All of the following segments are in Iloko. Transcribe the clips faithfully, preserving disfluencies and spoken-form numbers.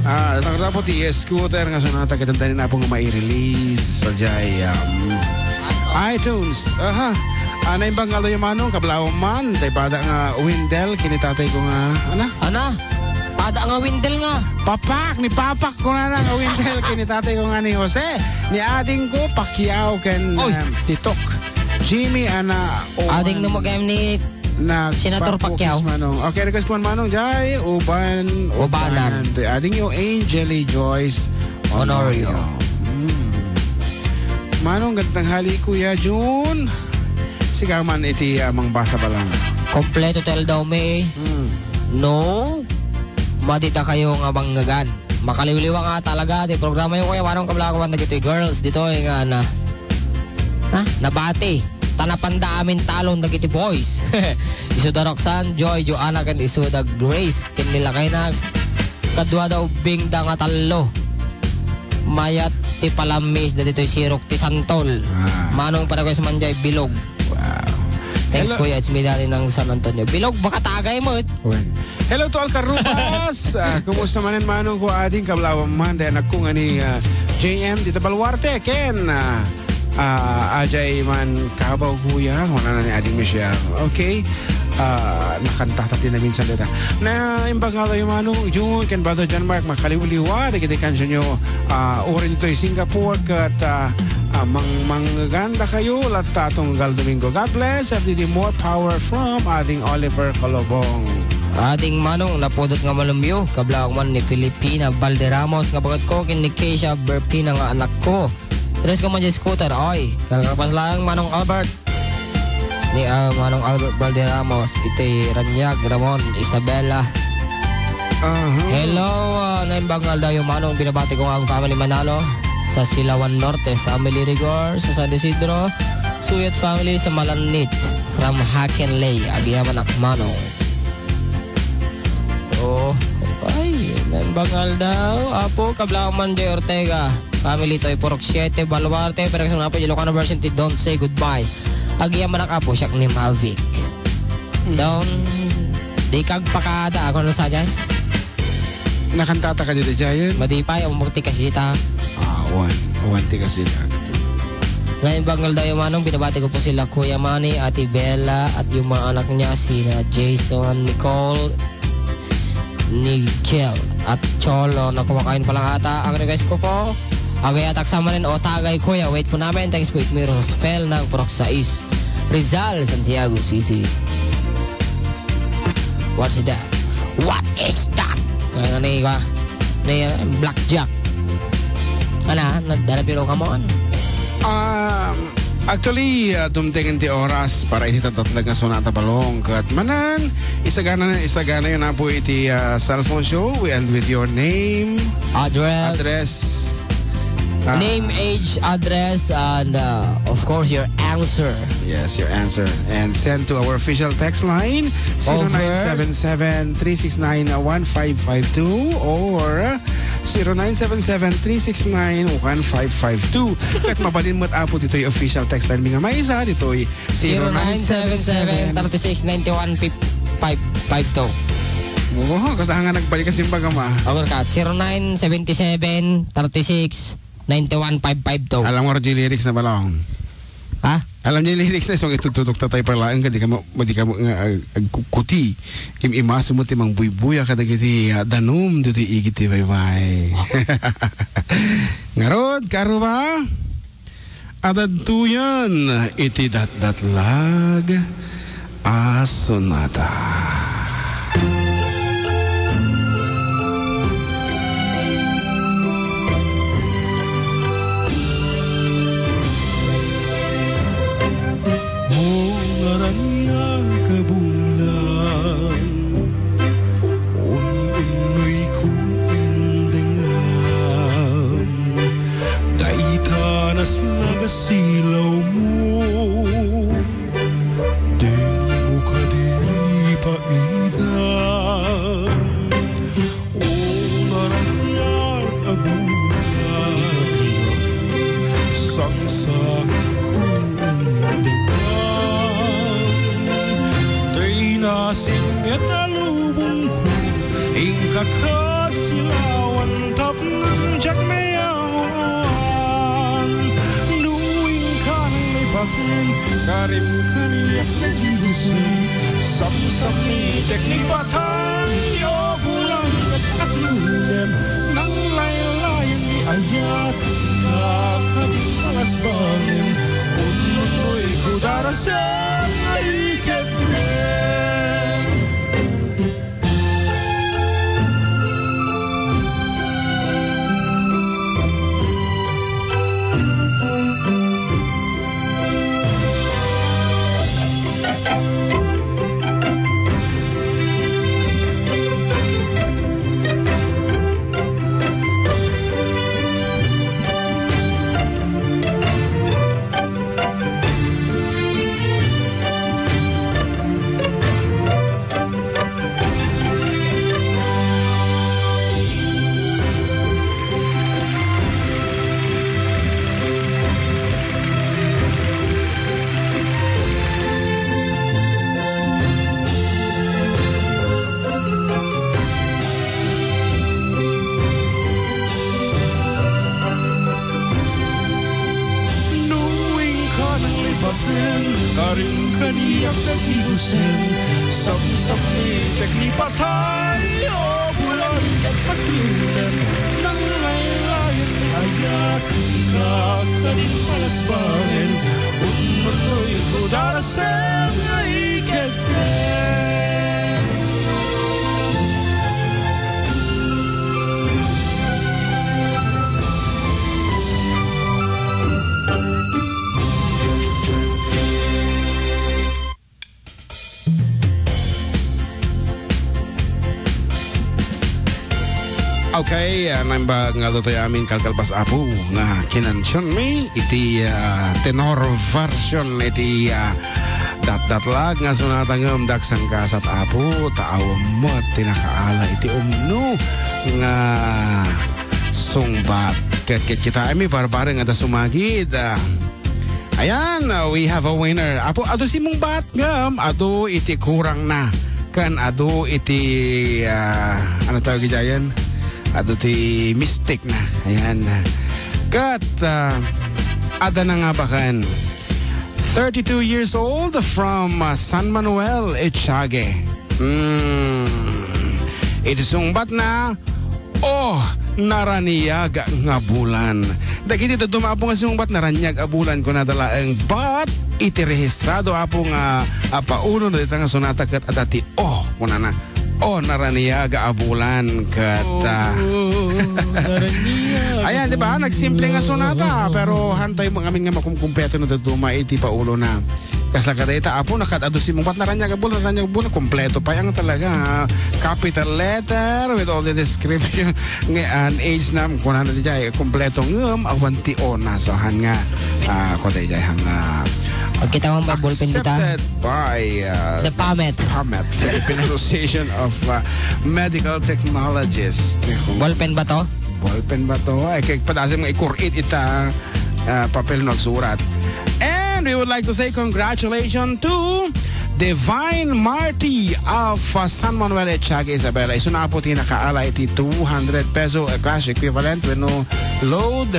Ah, nakarap ti Scooter nga sonata ket adda ni Apo nga mai-release sadiay, um, iTunes. Aha. Ah, naimbag nga aldaw, Manong, kablaaw man, tay pada nga Windel, ken ni tatay ko nga, ana? Ana? Pada nga Windel nga? Papak, ni Papak ko na nga Windel, ken ni tatay ko nga ni Jose, ni ading ko, Pacquiao, ken, Oy! um, Titok. Jimmy, ana, Ading Owen. Namo gayam ni Nag-, Senator Pacquiao. Pakpakis, Manong. Okay, request ko man, Manong Jai, uban, Ubanan. Ubanan. Toy ading yo, Angeli Joyce Honorio. Honorio. Hmm. Manong, gandang tanghali, Kuya Jun. Sika man iti, ah, mangbasa balang. Kompleto ti aldaw mi. Hmm. No, madi dakayo nga mangngegdan. Makaliwliwa nga talaga ti programa yo, Kuya Manong, kablaaw man dagiti girls ditoy nga na, ha? Nabati. Ta napanda amin talon dagiti boys. Isu da Roxanne, Joy, Joanna, ken isu da Grace, ken ni lakayna. Kaduada ubbingda nga tallo. Mayat ti palammis da ditoy sirok ti santol. Ah. Manong pa-request man jay bilog. Wow. Thanks, Hello. Kuya. It's me, Danny, ng San Antonio. Bilog, baka tagay mo, eh. Wen. Hello to all Karubas. Ah, kumusta manen, Manong ko, ading kablaaw man, dayta anakko nga ni, ah, J M dita Baluarte, ken, ah, ah, ajay man kabaw, kuya, wala na ni Ading Michelle. Okay? Ah, nakantata ti naminsan dita. Naimbag nga aldaw, Manong Jun, ken Brother John Mark, makaliwliwa dagiti kansion yo, ah, uray ditoy Singapore, ket, ah, ah, mang-, mangngegdan dakayo, latta tunggal Domingo. God bless, F D D, more power from Ading Oliver Colobong. Ading Manong, napudot nga malem yo, kablaaw man ni Filipina Valderamos nga bagetko, ken ni Keisha Berpina nga anakko. Tres ko man jay Scooter, oy. Kalkalpas lang, Manong Albert. Ni, ah, Manong Albert Valderamos, iti Raniag, Ramon, Isabela. Aha. Hello, ah, naimbag nga aldaw yo, Manong, binabati ko nga ang family Manalo sa Silawan Norte, family Rigor sa San Isidro, Suyot family sa Malanit, from Hakenley, agyamanak, Manong. Oh, ay, naimbag nga aldaw, Apo, kablaaw man jay Ortega. Family toy Purok Siete, Baluarte, pero sa nga po, Ilocano version ti Don't Say Goodbye. Agyamanak, Apo, siak ni Mavic. Hmm. Don't, di kagpakada, ako na sa dyan. Nakantata ka dito, Giant? Madipay, umok ti kasita. Ah, awan. Awan ti kasita. Naimbag nga aldaw yo, Manong, binabati ko po sila Kuya Manny, Ate Bella, at yung mga anak niya, sina Jason, Nicole, Nigel, at Cholo, na kumakain pa lang ata. Ang request ko po, agayatak sa manen o tagay, Kuya. Wait po namin. Thanks po, it's me, Rosfel ng Purok Sais, Rizal, Santiago City. What's that? What is that? Ano ni, ka? Ni, uh, Blackjack. Ana, nagdala pero ka mo, ano? Um, actually, uh, dumteng ti oras para iti tatatlag nga sonata balong. Kat manan, isagana, isagana yun na po iti, uh, cellphone show. We end with your name, Address. Address. Ah. Name, age, address, and, uh, of course, your answer. Yes, your answer. And send to our official text line, Over. zero nine seven seven, three six nine, one five five two or zero nine seven seven, three six nine, one five five two. Ket mabalin met, Apo, ditoy official text line mi nga maysa, ditoy Zero nine seven seven, thirty-six, ninety-one, five five two. Oo, kasama nga nagbalik ka simbaga, ma. Over ka, zero nine seven seven, thirty-six, ninety-one, five five two. Alam mo, Archie, lyrics na balong. Ha? Alam niya yung lyrics na, so itutudok tatay pala, ang di ka mo, di ka mo nga, ah, agkukuti. Im-imas mo ti mangbuybuya kadagiti, ah, danum, dito igit ti baybay. Ngarod, karuba? Adadtoyan iti datdatlag a sonata. O ngaraniak a bulan, un-unnoyko indengam. Dayta naslag a silawmo, dimo kadi paida. O ngaraniak a bulan, sangsangitko indengam. Dayta nasinget a lubongko, inka kasilawan. Diak mayawan, no inka nang maipaten, karim kaniak dagiti busen. Samsamnitek ni patay, o bulan ket aglulem, nanglaylayen ni ayat, kakading palasbangen, unnunoy ko darasem nga iketdem. No inka nang lipaten, karim kaniak dagiti busen. Samsamnitek ni patay, o bulan ket pakilen, nanglaylayen ni ayat, kakading palasbangen, unnunoy ko darasem nga iketdem. Okay, ah, naimbag nga adtoy amin kalkalpas, Apo, nga kinansionmi iti, ah, tenor version iti, ah, datdatlag nga sonata ngem daksangkasat, Apo, ta awan met ti nakaala iti umno nga sungbat. Ket, ket kitaenmi, barbareng, adda sumagid, ah, Ayan, uh, we have a winner. Apo, adu sumungbat ngem adu iti kurangna. Ken adu iti, ah, ano tawag idiayen? Adu ti mistake na. Ayan. Ket, ah, adda na nga baken. Thirty-two years old from, ah, San Manuel, Echage. Hmm. Iti sungbat na, O naraniag nga bulan. Dagiti dadduma, Apo, nga sumungbat, naraniag a bulan, kunada laeng. But iti rehistrado, Apo, nga, a, paulo na dita nga sonata ket adda ti O, kunana. O naraniag a bulan ket, ah, O naraniag a bulan. Ayan, di ba? Nagsimple nga sonata, pero hantay mo ngamin nga makumkumpleto na dadduma iti paulona. Kasla kadayta, Apo, nakad-adu sumungbat, naraniag a bulan, naraniag a bulan, kompleto pay ang talaga, ha? Capital letter with all the description. Nga, an age nam, kunana diay, kompleto ngem awan ti O na. So, han nga, ah, kuan diay, han nga, Agkita mo ba, ballpen dita? Accepted by, uh, The PAMET. PAMET, Philippine Association of, uh, Medical Technologists. Ballpen ba to? Ballpen ba to? Ay, kay padasem nga ikurit ita, ah, papel no agsurat. And we would like to say congratulations to Divine Marty of, uh, San Manuel, Echage, Isabela. Isu na, Apo, ti nakaala iti two hundred peso, uh, cash equivalent wenno load.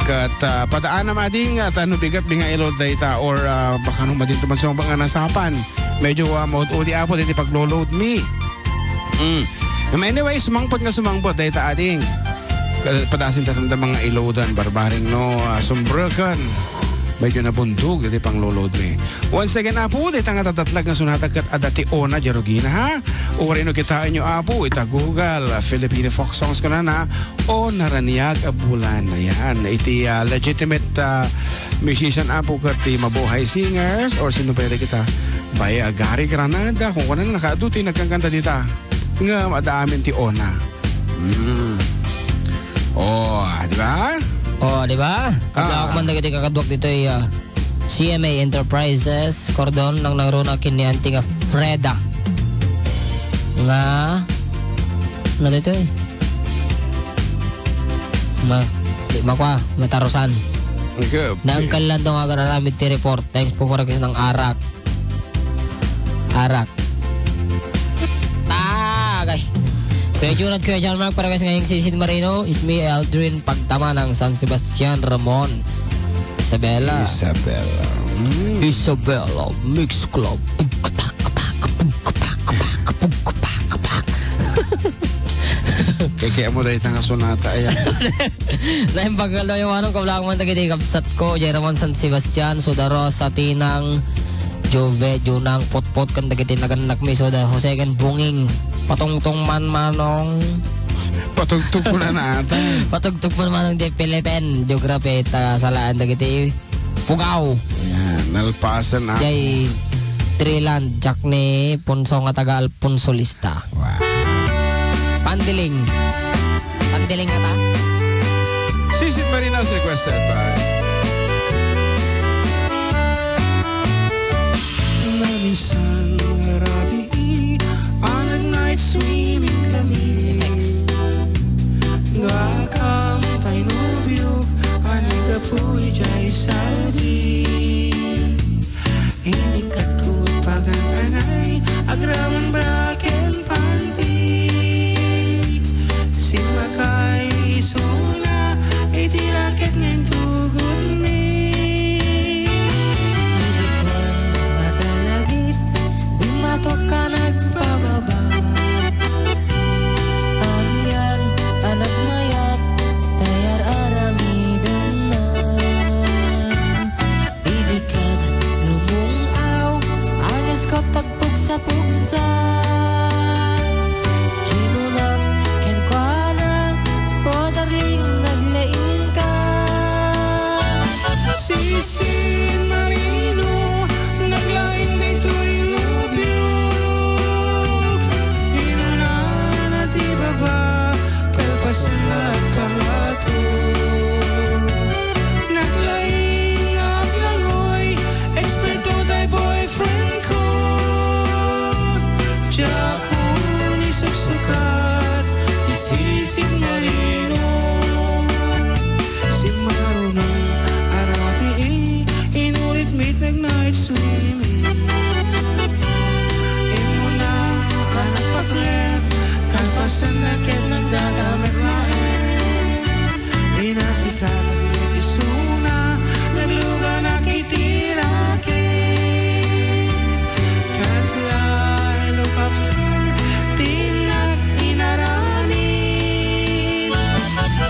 Ket, ah, padaanam ading, ah, ta no bigat mi nga i-load dayta or, ah, baka no madinto man sumangba nga nasapan. Medyo, ah, maud-udi, Apo, dayta paglo-load mi. Mm. Um, anyway, sumangpet nga sumangpet dayta ading. Ka-, padasin ta tamda nga i-loadan, barbareng no, ah, sumbreken. Medyo nabundog iti panglo-load mi. Once again, Apo, dayta nga datdatlag nga sonata ket adda ti O na, Jerugina, ha? Uray no kitaenyo, Apo, ita Google, ah, Filipino folk songs, kunana, O Naraniag a Bulan. Ayan, iti, ah, legitimate, ah, musician, Apo, ket ti mabuhay singers, or sino pay dagita? Bay, ah, Gary Granada, kung kunan, nakaadu ti nagkankanta dita. Ngem adda amin ti O na. Mm. Oh, di ba? Oh, di ba? Kablak man dagiti kakaduak ditoy, ah, C M A Enterprises, Cordon, nangnangruna ken ni Auntie nga Freda. Nga, ano ditoy? Ma-, di makua, matarusan. Ikaw, Naangkal lang daw nga agar-aramid ti report. Thanks po, Kurakis ng Arak. Arak. Tagay. Kuya Jun at Kuya John Mark, para kasi ngayong Sisid Marino, Ismi Aldrin Pagtamanang San Sebastian Ramon. Isabela. Isabela. Mm. Isabela, Mix Club. Pugkpak, pak, pugkpak, pak, pugkpak, pak. Kaya, kaya mo dahil nga sonata, ayan. Naimbag nga layo, anong kablaang man dagiti kabsat ko, Jay Ramon San Sebastian, Suda Rosa, Tinang, Jove, Junang, Potpot, kan dagiti nagannakmi, Suda Jose, kan Bunging, Patungtong man Manong. Patungtong ko na nata. Patungtong man Manong, Jay Philippine, Geography, ta salaan dagiti Pugaw. Ayan, nalpasan na. Jay Triland, Jack ni Punso nga taga Alfonso Lista. Wow. Pandiling. Pandiling ata? Sisid Marinas requested by Namisan rabii, on a night swimming kami. Effects. Dakam tay nubiok, a naggapu idiay Saudi. Inikkat ko pagan anay, agraman bra ken panti. Simmakay isuna iti raket nga intugotmi. Nagikuan makalagip, bummatok ka nagpababa. Anian a nagmayat, tay ar-aramidenna. Idi kad rumung-aw, angeskop tagpugsa-pugsa. Kinunak kenkuana, "O darling, naglaingka." Sisin Marino, naglaing daytoy nubiok. Inunana ti baba, kalpasan la pangato. Naglaing nga aglangoy, eksperto tay boyfriend ko. Diakon isuksukat ti sisin Marino. Simmaruno a rabii, inulit mi ti nag-night swimming. Immuna a nagpaklem, kalpasanna ket nagdadamek laeng. Pinasikatak met isuna, nagluganak iti raket. Kasla helicopter ti naginaramid.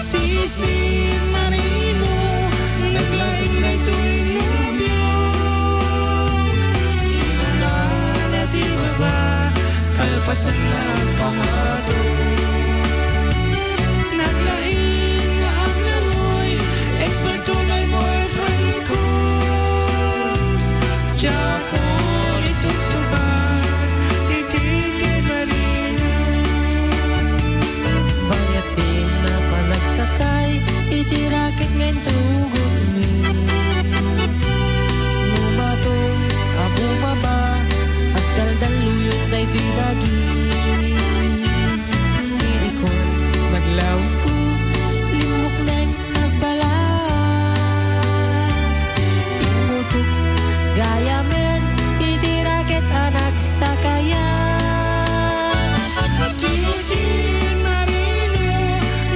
Sisin Marino, naglaing daytoy nubiok. Inunana ti baba, kalpasanna pangato. Naglaing nga aglangoy, eksperto tay boyfriend ko. Diakon isuksukat ti ticket Marino. Bayat ti napanagsakay iti raket nga intugotmi. Numatom a bumaba, agdaldalluyon daytoy dagiti. Idi kon maglawko, limmuknek agbalak. Immutok gayamen iti raket a nagsakayan. Titin Marino,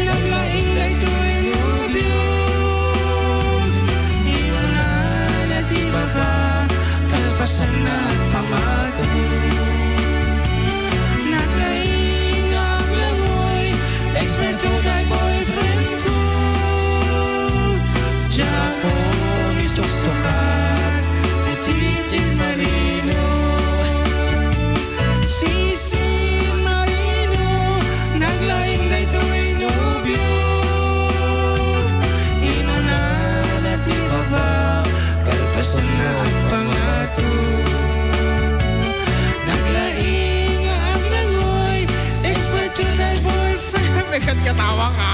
naglaing daytoy nubiok. Inunana ti baba, kalpasanna pangato. Naglaing nga aglangoy, eksperto tay boyfriend ko. Diakon isuksukat ti titin Marino. Sisin Marino, naglaing daytoy nubiok. Inunana ti baba, kalpasanna agpangato. Naglaing nga aglangoy, eksperto tay boyfriend. May katkatawa ka.